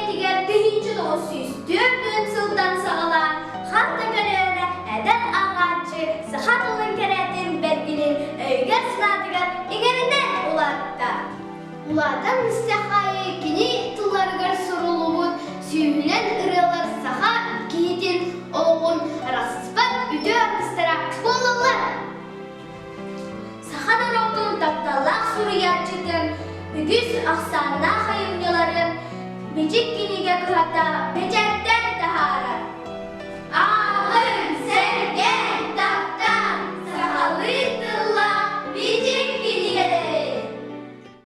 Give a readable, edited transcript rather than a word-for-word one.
кинигэтигэр 1940 сылтан саҕалаан хас да көлүөнэ эдэр ааҕааччы саха тылын кэрэтин бэргинин өйүгэр-санаатыгар иҥэринэн улаатта. Улаатан истэх аайы кини тылларыгар суруллубут сүүһүнэн ырыалар саха киһитин олоҕун арахсыспат үтүө аргыстара буолаллар. Саха норуотун тапталлаах суруйааччытын үгүс ахсааннаах айымньыларын Бичик кинигэ кыһата бэчээттээн таһаарар.